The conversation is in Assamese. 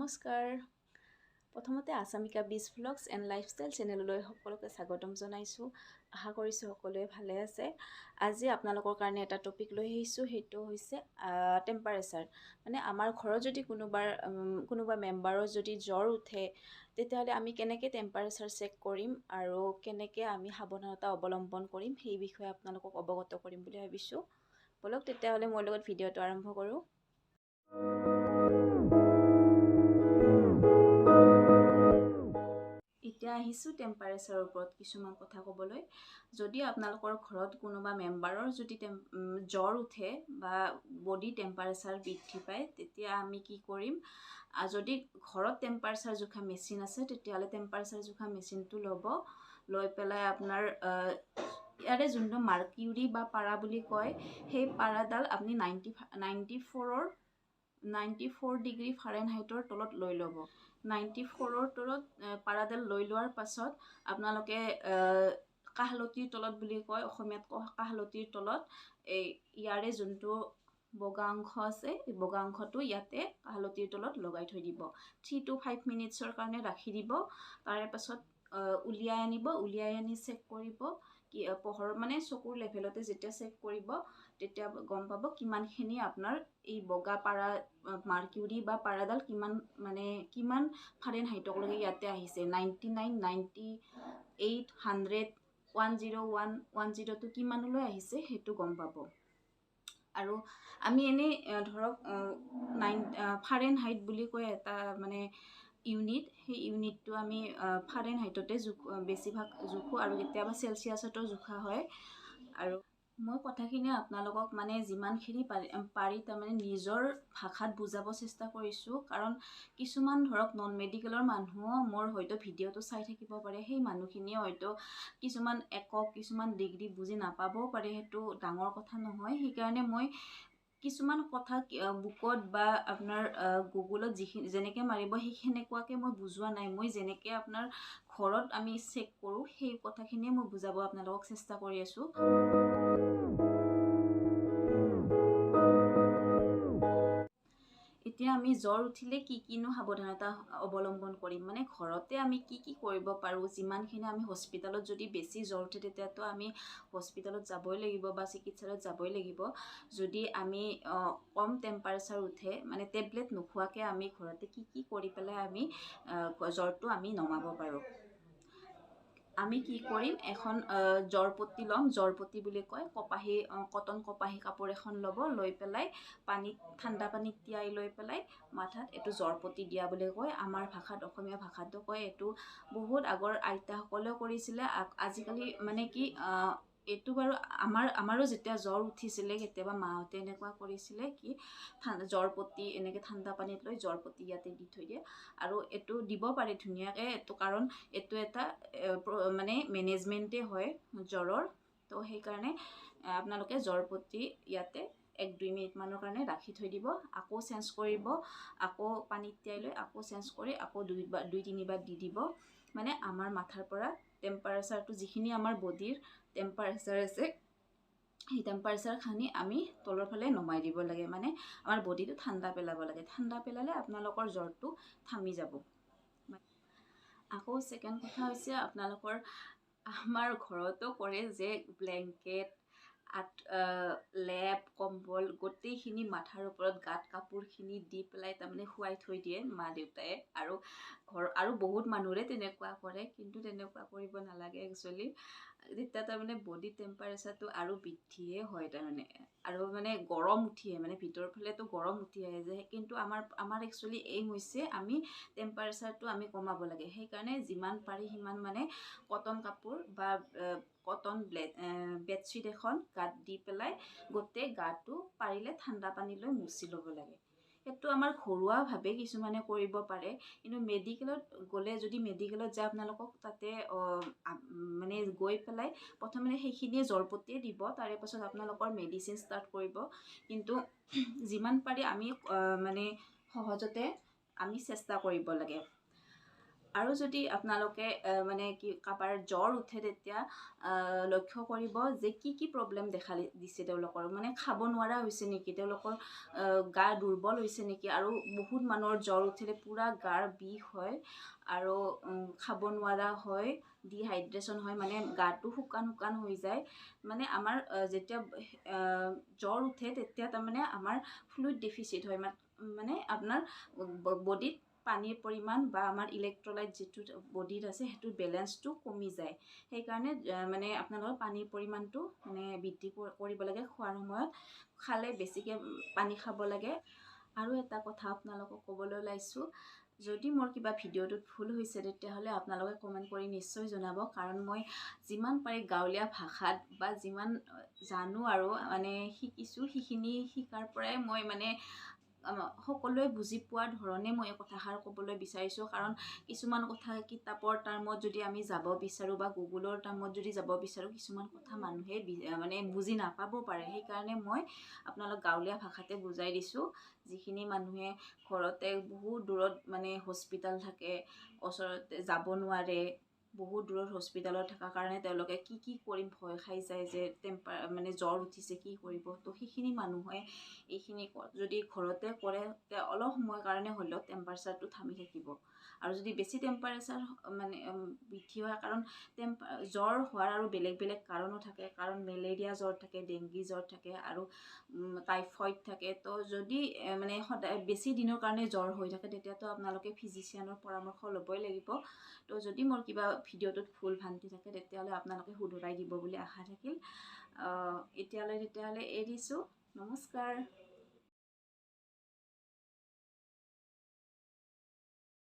নমস্কাৰ। প্ৰথমতে আছামিকা বিজ ভ্লগছ এণ্ড লাইফষ্টাইল চেনেললৈ সকলোকে স্বাগতম জনাইছোঁ। আশা কৰিছোঁ সকলোৱে ভালে আছে। আজি আপোনালোকৰ কাৰণে এটা টপিক লৈ আহিছোঁ, সেইটো হৈছে টেম্পাৰেচাৰ। মানে আমাৰ ঘৰত যদি কোনোবা মেম্বাৰৰ যদি জ্বৰ উঠে, তেতিয়াহ'লে আমি কেনেকৈ টেম্পাৰেচাৰ চেক কৰিম আৰু কেনেকৈ আমি সাৱধানতা অৱলম্বন কৰিম, সেই বিষয়ে আপোনালোকক অৱগত কৰিম বুলি ভাবিছোঁ। ব'লক তেতিয়াহ'লে মোৰ লগত ভিডিঅ'টো আৰম্ভ কৰোঁ। এতিয়া আহিছোঁ টেম্পাৰেচাৰৰ ওপৰত কিছুমান কথা ক'বলৈ। যদি আপোনালোকৰ ঘৰত কোনোবা মেম্বাৰৰ যদি জ্বৰ উঠে বা বডি টেম্পাৰেচাৰ বৃদ্ধি পায়, তেতিয়া আমি কি কৰিম? যদি ঘৰত টেম্পাৰেচাৰ জোখা মেচিন আছে, তেতিয়াহ'লে টেম্পাৰেচাৰ জোখা মেচিনটো ল'ব। লৈ পেলাই আপোনাৰ ইয়াৰে যোনটো মাৰ্কিউৰি বা পাৰা বুলি কয়, সেই পাৰাডাল আপুনি 94 ডিগ্ৰী ফাৰেনহাইটৰ তলত লৈ ল'ব। 94ৰ তলত পাৰাডাল লৈ লোৱাৰ পাছত আপোনালোকে কাহলতিৰ তলত বুলি কয় অসমীয়াত, কাহলতিৰ তলত এই ইয়াৰে যোনটো বগা অংশ আছে, এই বগা অংশটো ইয়াতে কাহলতিৰ তলত লগাই থৈ দিব। 3 টু 5 মিনিটছৰ কাৰণে ৰাখি দিব। তাৰে পাছত উলিয়াই আনিব। উলিয়াই আনি চেক কৰিব কি পোহৰ, মানে চকুৰ লেভেলতে যেতিয়া চেক কৰিব, তেতিয়া গম পাব কিমানখিনি আপোনাৰ এই বগা পাৰা মাৰ্কিউৰি বা পাৰাডাল কিমান, মানে কিমান ফাৰেনহাইটকলৈকে ইয়াতে আহিছে। 99, 98, 100, 101, 102 কিমানলৈ আহিছে সেইটো গম পাব। আৰু আমি এনেই ধৰক ফাৰেনহাইট বুলি কয় এটা মানে ইউনিট, সেই ইউনিটটো আমি ফাৰেনহাইটতে জোখ বেছিভাগ জোখোঁ আৰু কেতিয়াবা চেলচিয়াছতো জোখা হয়। আৰু মই কথাখিনি আপোনালোকক মানে যিমানখিনি পাৰি তাৰমানে নিজৰ ভাষাত বুজাব চেষ্টা কৰিছোঁ, কাৰণ কিছুমান ধৰক নন মেডিকেলৰ মানুহো মোৰ হয়তো ভিডিঅ'টো চাই থাকিব পাৰে। সেই মানুহখিনিয়ে হয়তো কিছুমান একক, কিছুমান ডিগ্ৰী বুজি নাপাবও পাৰে, সেইটো ডাঙৰ কথা নহয়। সেইকাৰণে মই কিছুমান কথা বুকত বা আপোনাৰ গুগলত যিখিনি যেনেকৈ মাৰিব, সেই সেনেকুৱাকৈ মই বুজোৱা নাই। মই যেনেকৈ আপোনাৰ ঘৰত আমি চেক কৰোঁ, সেই কথাখিনিয়ে মই বুজাব আপোনালোকক চেষ্টা কৰি আছোঁ। এতিয়া আমি জ্বৰ উঠিলে কি কিনো সাৱধানতা অৱলম্বন কৰিম, মানে ঘৰতে আমি কি কি কৰিব পাৰোঁ। যিমানখিনি আমি হস্পিটেলত যদি বেছি জ্বৰ উঠে, তেতিয়াতো আমি হস্পিটেলত যাবই লাগিব বা চিকিৎসালয়ত যাবই লাগিব। যদি আমি কম টেম্পাৰেচাৰ উঠে, মানে টেবলেট নোখোৱাকৈ আমি ঘৰতে কি কি কৰি পেলাই আমি জ্বৰটো আমি নমাব পাৰোঁ। আমি কি কৰিম? এখন জ্বৰপতি ল'ম, জ্বৰপতি বুলি কয়, কপাহী, কটন কপাহী কাপোৰ এখন ল'ব। লৈ পেলাই পানীত, ঠাণ্ডা পানীত তিয়াই লৈ পেলাই মাথাত এইটো জ্বৰপতি দিয়া বুলি কয় আমাৰ ভাষাত, অসমীয়া ভাষাতো কয়। এইটো বহুত আগৰ আইতাসকলেও কৰিছিলে। আজিকালি মানে কি এইটো বাৰু আমাৰো যেতিয়া জ্বৰ উঠিছিলে, কেতিয়াবা মাহঁতে এনেকুৱা কৰিছিলে কি জ্বৰপতি এনেকৈ ঠাণ্ডা পানীত লৈ জ্বৰপতি ইয়াতে দি থৈ দিয়ে। আৰু এইটো দিব পাৰে ধুনীয়াকৈ এইটো, কাৰণ এইটো এটা মানে মেনেজমেণ্টেই হয় জ্বৰৰ। তো সেইকাৰণে আপোনালোকে জ্বৰপতি ইয়াতে 1-2 মিনিটমানৰ কাৰণে ৰাখি থৈ দিব। আকৌ চেঞ্জ কৰিব, আকৌ পানীত তিয়াই লৈ আকৌ চেঞ্জ কৰি আকৌ দুই তিনিবাৰ দি দিব। মানে আমাৰ মাথাৰ পৰা টেম্পাৰেচাৰটো, যিখিনি আমাৰ বডিৰ টেম্পাৰেচাৰ আছে, সেই টেম্পাৰেচাৰখিনি আমি তলৰ ফালে নমাই দিব লাগে, মানে আমাৰ বডিটো ঠাণ্ডা পেলাব লাগে। ঠাণ্ডা পেলালে আপোনালোকৰ জ্বৰটো থামি যাব। আকৌ ছেকেণ্ড কথা হৈছে, আপোনালোকৰ আমাৰ ঘৰতো কৰে যে ব্লেংকেট, লেপ, কম্বল গোটেইখিনি মাথাৰ ওপৰত গাত কাপোৰখিনি দি পেলাই তাৰমানে শুৱাই থৈ দিয়ে মা দেউতাই। আৰু ঘৰ আৰু বহুত মানুহৰে তেনেকুৱা কৰে, কিন্তু তেনেকুৱা কৰিব নালাগে একচুৱেলি। তেতিয়া তাৰমানে বডি টেম্পাৰেচাৰটো আৰু বৃদ্ধিয়ে হয় তাৰমানে, আৰু মানে গৰম উঠি আহে, মানে ভিতৰৰ ফালেতো গৰম উঠি আহে যে। কিন্তু আমাৰ একচুৱেলি এইম হৈছে আমি টেম্পাৰেচাৰটো আমি কমাব লাগে। সেইকাৰণে যিমান পাৰি সিমান মানে কটন কাপোৰ বা কটন বেডশ্বীট এখন গাত দি পেলাই গোটেই গাটো পাৰিলে ঠাণ্ডা পানী লৈ মুচি ল'ব লাগে। সেইটো আমাৰ ঘৰুৱাভাৱে কিছুমানে কৰিব পাৰে, কিন্তু মেডিকেলত গ'লে, যদি মেডিকেলত যায়, আপোনালোকক তাতে মানে গৈ পেলাই প্ৰথমে সেইখিনিয়ে জ্বৰপতিয়ে দিব, তাৰে পাছত আপোনালোকৰ মেডিচিন ষ্টাৰ্ট কৰিব। কিন্তু যিমান পাৰি আমি মানে সহজতে আমি চেষ্টা কৰিব লাগে। আৰু যদি আপোনালোকে মানে কি কাৰোবাৰ জ্বৰ উঠে, তেতিয়া লক্ষ্য কৰিব যে কি কি প্ৰব্লেম দেখা দিছে তেওঁলোকৰ, মানে খাব নোৱাৰা হৈছে নেকি, তেওঁলোকৰ গা দুৰ্বল হৈছে নেকি। আৰু বহুত মানুহৰ জ্বৰ উঠিলে পূৰা গাৰ বিষ হয় আৰু খাব নোৱাৰা হয়, ডিহাইড্ৰেশ্যন হয়, মানে গাটো শুকান শুকান হৈ যায়। মানে আমাৰ যেতিয়া জ্বৰ উঠে তেতিয়া তাৰমানে আমাৰ ফ্লুইড ডেফিচিট হয়, মানে আপোনাৰ বডিত পানীৰ পৰিমাণ বা আমাৰ ইলেক্ট্ৰলাইট যিটো বডিত আছে সেইটো বেলেঞ্চটো কমি যায়। সেইকাৰণে মানে আপোনালোকৰ পানীৰ পৰিমাণটো মানে বৃদ্ধি কৰিব লাগে, খোৱাৰ সময়ত খালে বেছিকৈ পানী খাব লাগে। আৰু এটা কথা আপোনালোকক ক'বলৈ ওলাইছোঁ, যদি মোৰ কিবা ভিডিঅ'টোত ভুল হৈছে তেতিয়াহ'লে আপোনালোকে কমেণ্ট কৰি নিশ্চয় জনাব, কাৰণ মই যিমান পাৰি গাঁৱলীয়া ভাষাত বা যিমান জানো আৰু মানে শিকিছোঁ সেইখিনি শিকাৰ পৰাই মই মানে সকলোৱে বুজি পোৱা ধৰণে মই এই কথাষাৰ ক'বলৈ বিচাৰিছোঁ। কাৰণ কিছুমান কথা কিতাপৰ টাৰ্মত যদি আমি যাব বিচাৰোঁ বা গুগলৰ টাৰ্মত যদি যাব বিচাৰোঁ, কিছুমান কথা মানুহে মানে বুজি নাপাব পাৰে। সেইকাৰণে মই আপোনালোক গাঁৱলীয়া ভাষাতে বুজাই দিছোঁ। যিখিনি মানুহে ঘৰতে বহুত দূৰত মানে হস্পিটেল থাকে, ওচৰতে যাব নোৱাৰে, বহুত দূৰত হস্পিটেলত থকাৰ কাৰণে তেওঁলোকে কি কি কৰিম ভয় খাই যায় যে মানে জ্বৰ উঠিছে কি কৰিব। তো সেইখিনি মানুহে এইখিনি যদি ঘৰতে কৰে অলপ সময়ৰ কাৰণে হ'লেও টেম্পাৰেচাৰটো থামি থাকিব। আৰু যদি বেছি টেম্পাৰেচাৰ মানে বৃদ্ধি হয়, কাৰণ জ্বৰ হোৱাৰ আৰু বেলেগ বেলেগ কাৰণো থাকে, কাৰণ মেলেৰিয়া জ্বৰ থাকে, ডেংগি জ্বৰ থাকে আৰু টাইফইড থাকে। তো যদি মানে সদায় বেছি দিনৰ কাৰণে জ্বৰ হৈ থাকে তেতিয়াতো আপোনালোকে ফিজিচিয়ানৰ পৰামৰ্শ ল'বই লাগিব। তো যদি মোৰ কিবা ভিডিঅ'টোত ভুল ভ্ৰান্তি থাকে তেতিয়াহ'লে আপোনালোকে শুধৰাই দিব বুলি আশা থাকিল। এতিয়ালৈ তেতিয়াহ'লে এৰিছোঁ, নমস্কাৰ।